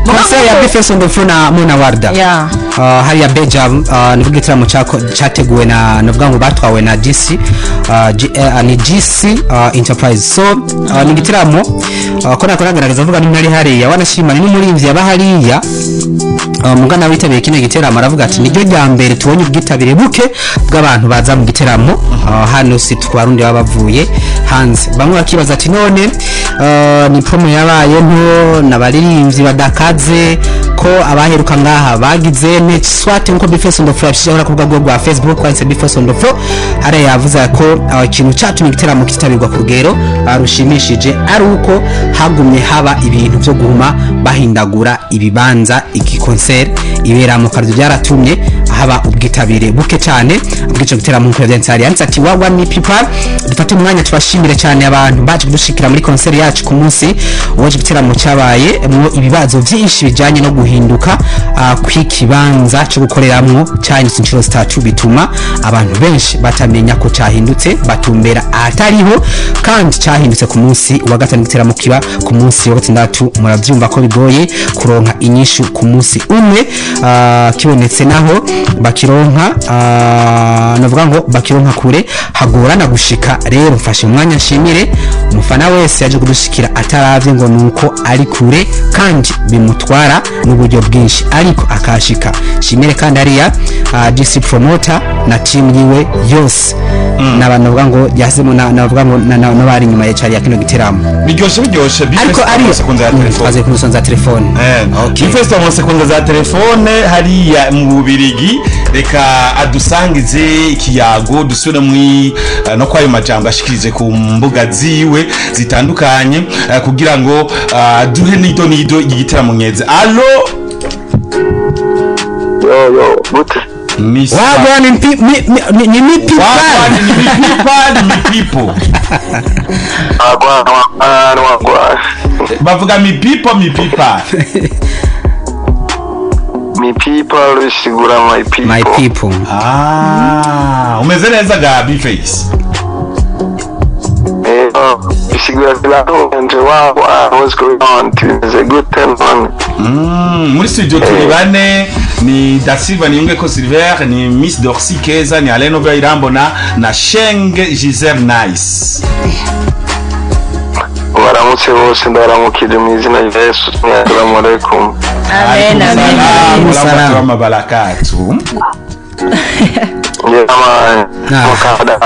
Concert ya B-Face on the floor na Mona Warda. Hariya Belgium, nibwo igitaramo cyateguwe na, navuga ngo batwawe na GC, ni GC Enterprise. So ni igitaramo ko nakora nagerageza avuga ntari hariya, wanashima ni n'umuririmbyi yaba hariya. Mugana witabiriye kino giteramo aravuga ati niryo rya mbere tubonye ubwitabire buke bw'abantu baza mu giteramo. Hano si twarundi baba bavuye hanze. Bamwe bakibaza ati none ni promo yabaye nto n'abaririmbyi badakaze ko abaheruka ngaha bagize ne swat, nko B-Face on the floor yashyizeho ku rubuga rwa Facebook kwanditse B-Face on the floor. Hariya yavuze ko ikintu cyatumye igiteramo kitabirwa ku rugero rushimishije ari uko hagumye haba ibintu byo guhuma bahindagura ibibanza iki concert iberamo, kandi byaratumye haba ubwitabire buke cyane bw'ico giteramo. Nkuko yavyanditse hariya, yanditse ati: "Wagwan mi people, dufate umwanya tubashimire cyane abantu baje kudushikira muri concert yacu ku munsi waje. Giteramo cyabaye mwo ibibazo byinshi bijanye no guhinduka kw'ikibanza cyo gukoreramwo cyahindutse inshuro zitatu, bituma abantu benshi batamenya ko cyahindutse, batumbera ahatariho, kandi cyahindutse ku munsi wa gatanu, igiteramo kiba ku munsi wa gatandatu. Murabyumva ko bigoye kuronka inyishu ku munsi umwe. Kibonetse naho bakironka, navuga ngo bakironka kure, hagorana gushika. Rero mfashe umwanya nshimire umufana wese yaje kudushikira ataravye ngo nuko ari kure kandi bimutwara n'uburyo bwinshi, ariko akashika. Shimire kandi hariya DC promoter na team yiwe yose n'abantu bavuga ngo yasemo navuga ngo n'abari inyuma ya cari ya kino giteramo." Biryoshe, biryoshe. Ariko ari sekunze ya telefone. Twaze ku za telefone. Okay. B-Face mu sekunde za telefone hariya mu Bubirigi, reka adusangize ikiyago, dusubire muri no kwayo majambo ashikirije ku mbuga ziwe zitandukanye, kugira ngo duhe nido nido igitaramo nkeze. Allo? Yo yo, gute? Ni Wagwan ni mi people. Wagwan ni mi people, ni mi people. Wagwan, wagwan, wagwan. Bavuga mi people, mi people. Mi people bisigura my people. My people. Ah, umeze neza ga B-Face? Eh, oh, bisigura birahanje. Wagwan, what's going on? Tumeze gute none? Muri studio turi bane: ni Da Silva Niyungeko Silver, ni Miss Dorcy Keza, ni Alain Nova Irambona na Sheng Giselle Nice. Baramutse bose, ndabaramukije mu izina rya Yesu. Assalamu alaikum. Amen, amen. Salam. Salam barakatu. Yeah, Ah. mukada.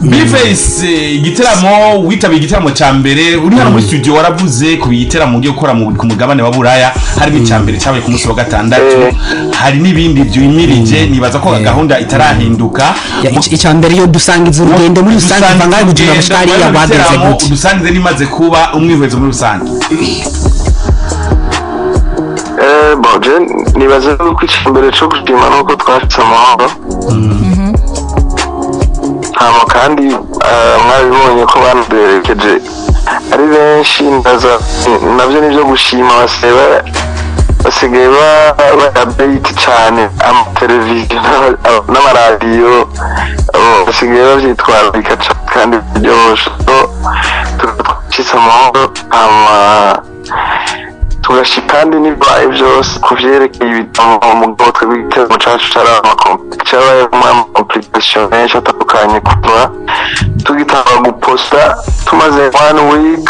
B-Face, igiteramo witabiye, igiteramo cya mbere uri hano muri studio waravuze ku biteramo ugiye gukora ku mugabane wa Buraya, harimo icya mbere cyabaye ku munsi wa gatandatu, hari n'ibindi byimirije. Nibaza ko gahunda itarahinduka. Ya, icya mbere yo dusangiza urugendo muri rusange kuva ngaho gushika gushika hariya rwagenze gute? Udusangize nimaze kuba umwihwezo muri rusange. Eh, bon, je nibaza yuko icya mbere cyo gushima ni uko twashitse amahoro. Hama kandi mwabibonye ko banaduherekeje ari benshi. Ndaza nabyo nibyo gushima, basigaye ba update cyane amateleviziyo n'amaradiyo, abo basigaye babyitwararika cane kandi biryoshye. So, twashitse amahoro, hama tugashika kandi n'ibibaye byose ku vyerekeye ibitabo. Mugabo twebwe igiteramo cacu carabayemo ama complication menshi atandukanye. Kuva tugitanga guposta, tumaze one week,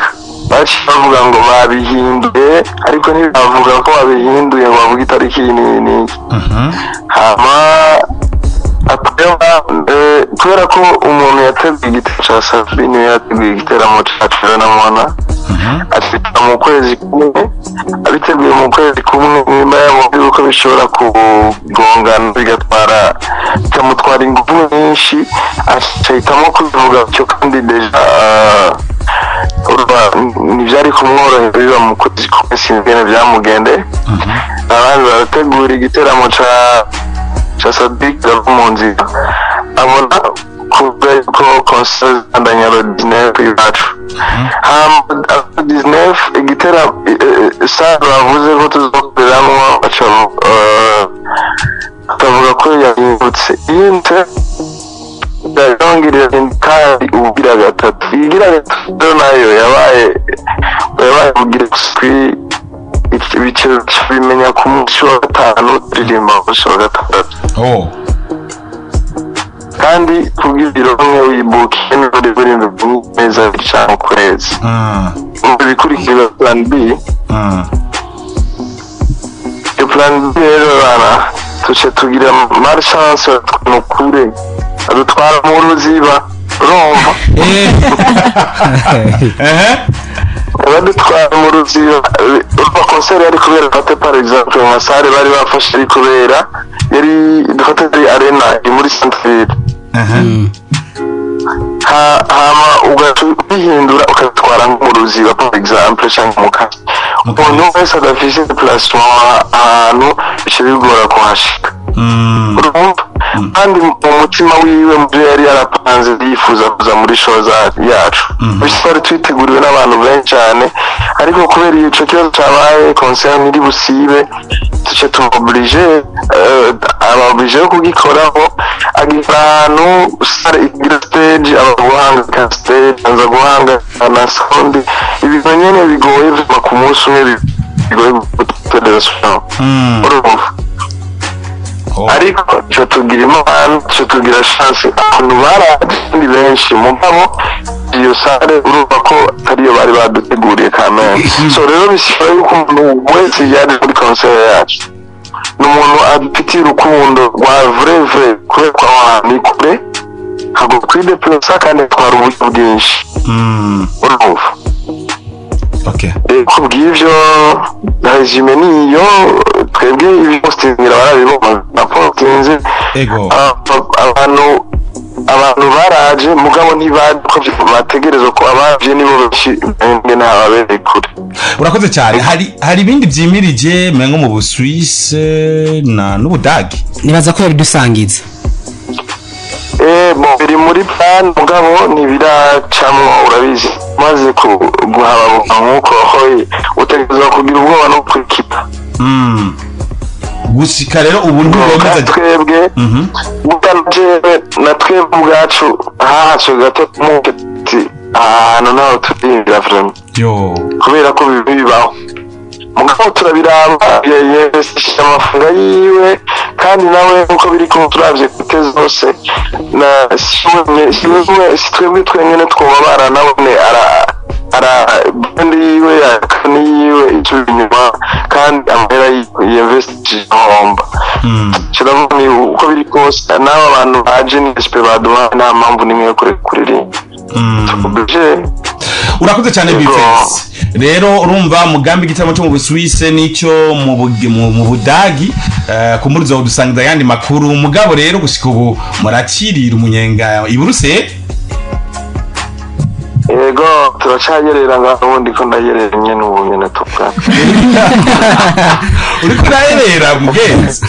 baciye bavuga ngo babihinduye, ariko ntibavuga ko babihinduye ngo bavuge itariki iyi n'iyi n'iyi. Hama après, kubera ko umuntu yateguye igitero ca Safi niwe yateguye igiteramo cacu rero, na Mona atwita mu kwezi kumwe, abiteguye mu kwezi kumwe, nimba yabonye yuko bishobora kugongana bigatwara, bikamutwara ingufu nyinshi, acahitamo kubivuga cyo. Kandi déjà urumva ntibyari kumworohera biba mu kwezi kumwe, sinzi ingene byamugende. Abandi barategura igiteramo ca Sadik mu nzira, abona kuvuga yuko concert zibandanya le 19 iwacu. Hama 19 igiteramo salle bavuze ko tuzokoreramwo, baca bakavuga ko yahindutse, ihindutse yongera kandi ubugira gatatu. Igira gatatu rero nayo yabaye bugira kuri ibice Tubimenya ku munsi wa gatanu, turirimba ku munsi wa gatandatu. Oh. Kandi kubw'ibiro umwe wibukiye niba uri mezi 2 cyangwa ukwezi, ubu bikurikira plan B. Iyo plan B rero bana tuce tugira malchance, kure adutwara mu ruziba, urumva? Badutwara mu ruziba, urumva concert yari kubera, fate par exemple nka salle bari bafashe iri kubera, yari dufate ari arena iri muri centre-ville, hama ugaca ubihindura ukabitwara nko mu ruziba par exemple cyangwa mu kazi. Mu kazi. Umuntu wese adafise déplacement ahantu bice bigora kuhashika, urumva? Kandi mu mutima wiwe, mu byo yari yarapanze, yifuza kuza muri show yacu. Twari twiteguriwe n'abantu benshi cyane, ariko kubera ico kibazo cabaye, concert ntiri busibe, tuce tumoblige, aba obligé yo kugikoraho, agikora ahantu salle igira stage, aba guhanga ka stage, anza guhanga na sound, ibintu nyene bigoye vyuma ku munsi umwe, bigoye gutorera solution, urumva? Oh. Ariko ico tugira imana, ico tugira chance, abantu baraje ni benshi, mugabo iyo salle urumva ko atariyo bari baduteguriye kamere. So rero bisaba yuko umuntu wese yaje muri concert yacu ni umuntu adufitiye urukundo rwa vrai vrai, kubera ko aho hantu ni kure, ntabwo twideplasa kandi twara uburyo bwinshi, urumva? Okay. Kubw'ivyo résumé niyo twebwe ibipostingira barabibona na postinze. Ego. Abantu baraje, mugabo ntibazi ko bategerezwa ko abaje nibo benshi, mwebwe ntababereye kure. Urakoze cyane. Hari ibindi vyimirije mengo mu Busuwise na n'Ubudagi? Nibaza ko yabidusangiza. Bon, biri muri plan, mugabo ntibiracamwo. Urabizi, maze guhababuka nk'uko hoye utegerezwa kugira ubwoba no kwikipa. Gushika rero ubu ntibomeza. Twebwe burya jewe na twebwe ubwacu hahaswe gato muti ahantu ntaho turirimbira vraiment, Yo. kubera ko bibi bibaho, mugabo turabiraba, yesisha amafaranga yiwe, kandi nawe uko biri ko turavye kute zose na si twebwe twenyene twobabara, nabone ara brand yiwe yakani yiwe isubira inyuma, kandi amahera yinvestije ahomba. Kiravuga ni uko biri kose n'aba bantu baje ni SP baduha, nta mpamvu n'imwe yo kureka kuririmba, obligé. Urakoze cyane. Yego. Bifesi rero, urumva mugambi igitaramo cyo mu Busuwise n'icyo mu Budagi, kumurizo udusangiza ayandi makuru. Mugabo rero gushika ubu murakirira umunyenga i Buruseli? Yego, turacayerera ngaho, ubundi ko ndayerera nyene ubu nyene tuvugana. Uriko uraherera, mugenzi?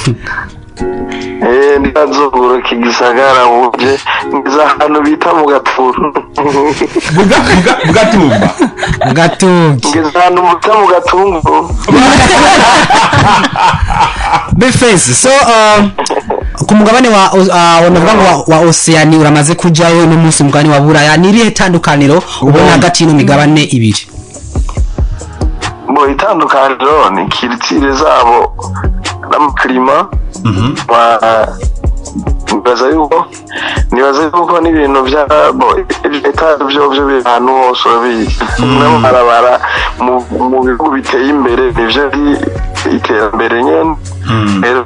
Ndazunguruka igisagara buje ngize ahantu bita mu Gaturu. Bugatumba. Gatumbi. Ngeze ahantu bita mu Gatunguru. Bface, so ku mugabane wa navuga ngo wa Oceania uramaze kujayo, n'umunsi mugabane wa Buraya, ni irihe tandukaniro ubona hagati y'ino migabane ibiri? Bo, itandukaniro ni culture zabo n'ama climat. Nibaza yuko n'ibintu bya bo eta byo biri ahantu hose, urabizi, n'amabarabara mu bihugu biteye imbere nivyo ari iterambere nyene. Rero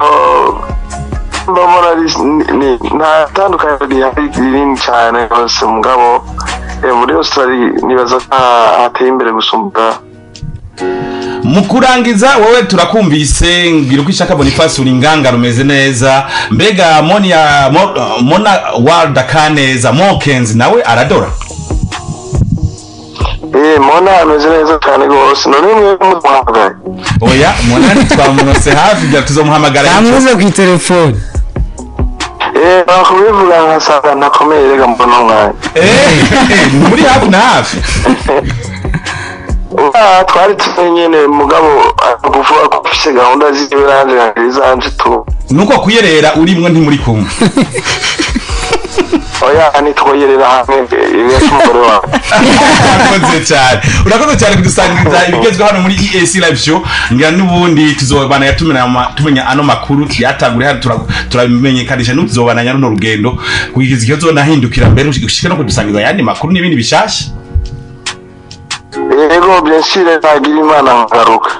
mbona nta tandukaniro rihari rinini cyane rwose, mugabo muri Australia nibaza ko hateye imbere gusumba. Mu kurangiza, wowe turakumvise, ngira uko ishaka Boniface, uri inganga rumeze neza. Mbega Monia Mona Walda Kaneza Mokenzi nawe aradora? Mona ameze neza cyane rwose. None mwe muhamagaye? Oya, Mona ntitwamunose hafi, bya tuzomuhamagara ejo. Tamuze ku telefone. Bakubivuga nkasanga ntakomeye, rega mbona umwanya. Muri hafi na hafi. Twari tumwe nyene, mugabo kuvuga ko ufise gahunda ziwe nanje nkagira izanje tu. Nuko kuyerera urimwo ntimuri kumwe. Oya, nitwoyerera hamwe ibyo umugore wawe. Urakoze cyane, urakoze cyane kudusangiza ibigezweho hano muri EAC Live Show. Ngira n'ubundi tuzobana tumenya ano makuru yatanguriye hano, turabimenyekanisha n'utuzobananya runo rugendo kugeza igihe uzonahindukira mbere ushike no kudusangiza ayandi makuru n'ibindi bishasha. Yego, bien sûr, nagira Imana ngaruka.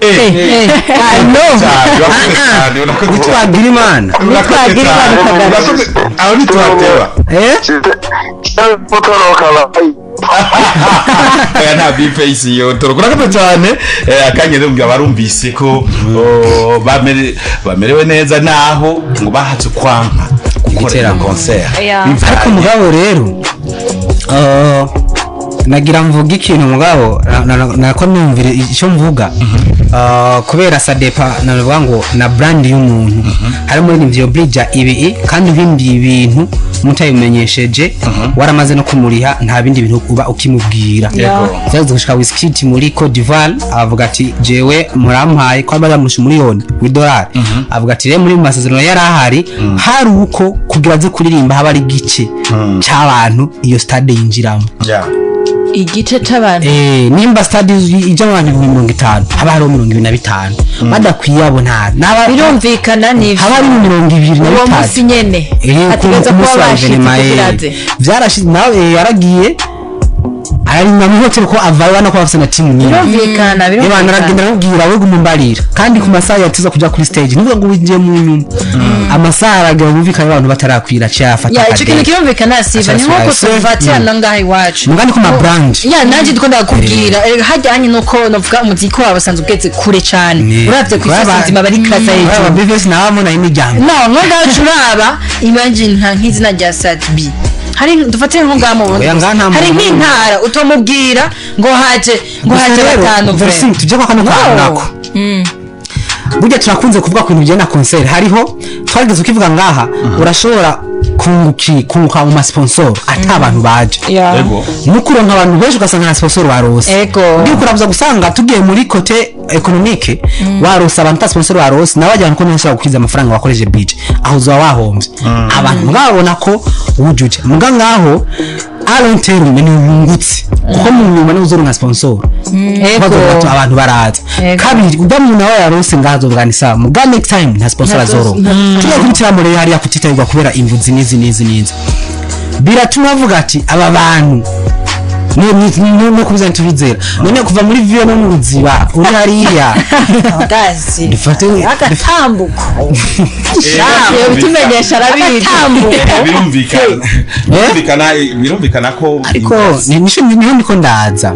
Cyane, urakoze cyane, urakoze cyane. Twagira Imana. Urakoze Nitwagira cyane. Imana ukagaruka. Urakoze, aho ntituhateba. Mutoroka bayi. Aya nta bifeyisi yotoroka. Urakoze cyane. Akanya rero mbwira barumvise ko, oh, bamerewe neza naho ngo bahatse kwanka gukora iyo Igiteramo. concert. Yeah. Ariko mugabo rero, nagira mvuga ikintu mugabo nako numvire icyo mvuga. Kubera ça dépend, navuga ngo na brand y'umuntu. Hari umuririmbyi yobrija ibi kandi uhimbiye ibintu mutabimenyesheje, waramaze no kumuriha, nta bindi bintu uba ukimubwira. Byageze gushika Wizkid muri Cote d'Ivoire, avuga ati: "Jewe murampaye ko bazamusha miliyoni w'idolari." Avuga ati: "Rero muri mu masezerano yari ahari, hari uko kugira aze kuririmba haba ari igice c'abantu iyo stade yinjiramo." Igice c'abantu. Nimba stade ijamwo abantu 50,000, haba hariho 25 badakwiye. Abo nta Birumvikana nivyo. Haba harimo mirongo ibiri na Uwo bitatu. munsi nyene ategereza ku kuba munsi wa bashitse événement, kugira aze. Vyarashize nawe, yaragiye ararinda mu hoteli ko avayo ubona ko bafise na timu nyinshi. Birumvikana. Abantu Birumvikana. aragenda aramubwira: "We guma umbarira." Kandi ku masaha yatuza kuja kuri stage, nivuga ngo winjiye mu nyuma, amasaha aragera bumvikana abantu batarakwira, aciye afata Ya, ico kintu akadege. kirumvikana, siva ni nkuko Aca tuvatira no ngaha iwacu. Mugani ku ma brand. Ya, nanje ndiko ndakubwira, hajyanye nuko navuga umuziki wabo basanzwe ugeze kure cane. Uravye ku isi nzima bari kasa Aba hejuru. BVS nabamo na imiryango. No, nko ngaho uraba, imagine nka nk'izina rya Sat-B, hari dufatire nko ngaha mu Burundi Oya, ngaha nta hari muntu nk'intara utomubwira ngo haje, ngo Gusa haje rero, batanu. Versi, tujye kwa kano kantu nako burya turakunze kuvuga ku bintu bijyanye na concert. Hariho twageze ukivuga ngaha, urashobora kunguka mu masponsor ata abantu baje. Nukuronka abantu benshi ugasanga nta sponsor warose. Ndiko urabuza gusanga tugiye muri côté économique, warose abantu ata sponsor warose, nawe ajyana ko ntashobora gukwiza amafaranga wakoresheje budget, aho uzoba wahombye. Abantu mugabona ko wujuje muga ngaho, à long terme ni wungutse, kuko mu nyuma niho uzoronka sponsor. Bazovuga ati, abantu baraza. Kabiri, ubwo umuntu nawe yarose ngaho azovuga ni sawa, muga next time nta sponsor azoronka. Tugiye kuri tiramo rero, hariya kutitabirwa kubera imvuzi n'izi n'izi n'izi biratuma bavuga ati: "Aba bantu no kubiza ntitubizera." None kuva muri viyo no mu ruziba uri hariya Gazi. dufate Agatambuko. Bitumenyesha arabizi. Birumvikana, birumvikana ko Ariko niho ndiko ndaza,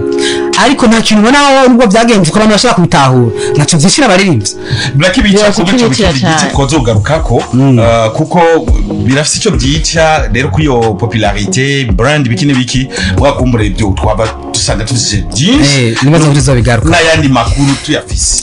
ariko nta kintu ubona aho nubwo byagenze ko abantu bashobora kubitahura, ntaco vyishira abaririmbyi. Black bica Birasa kuba ico kwibicira bikindi gice cane. twozogarukako, kuko birafise ico byica rero kuri iyo popularité brand, biki n'ibiki, mwakumbure ibyo twaba dusanga tufise byinshi. Nibaza ko tuzobigaruka. N'ayandi makuru tuyafise.